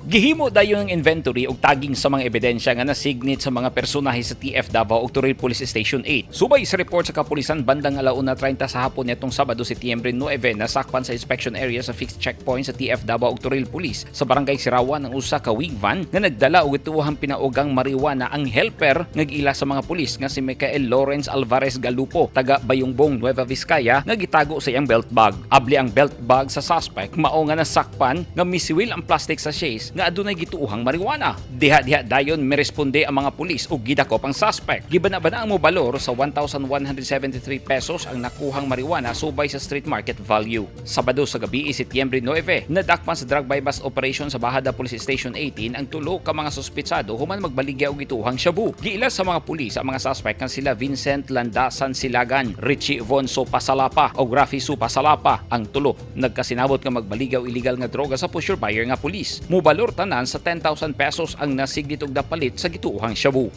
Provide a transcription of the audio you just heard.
Gihimo dayon ang inventory ug tagging sa mga ebidensya nga nasignit sa mga personahe sa TF Davao ug Toril Police Station 8. Subay sa report sa kapulisan, bandang 1:30 sa hapon nitong Sabado, Setyembre 9, nasakpan sa inspection area sa fixed checkpoint sa TF Davao ug Toril Police sa Barangay Sirawan ang usa ka wing van nga nagdala og gituohang pinaugang marijuana ang helper nga giila sa mga pulis nga si Michael Lawrence Alvarez Galupo, taga Bayongbong, Nueva Vizcaya, nga gitago sa iyang belt bag. Abli ang belt bag sa suspect, mao nga nasakpan nga misiwil ang plastic sachets nga adunay gituohang marijuana. Diha-diha dayon miresponde ang mga pulis ug gidakop ang suspect. Gibana-bana ang mobalor sa 1,173 pesos ang nakuhang marijuana subay sa street market value. Sabado sa gabi, Setyembre 9, nadakpan sa drug buy bust operation sa Bajada Police Station 18 ang tulo ka mga suspitsado human magbaligya og gituohang shabu. Giila sa mga pulis ang mga suspect nga sila Vincent Landasan Silagan, Richie Vonso Pasalapa ug Rafi Su Pasalapa. Ang tulo nagkasinabot nga magbaligya og illegal nga droga sa pusher buyer nga pulis. Mubalor tanan sa 10,000 pesos ang nasignit og napalit sa gituohang shabu.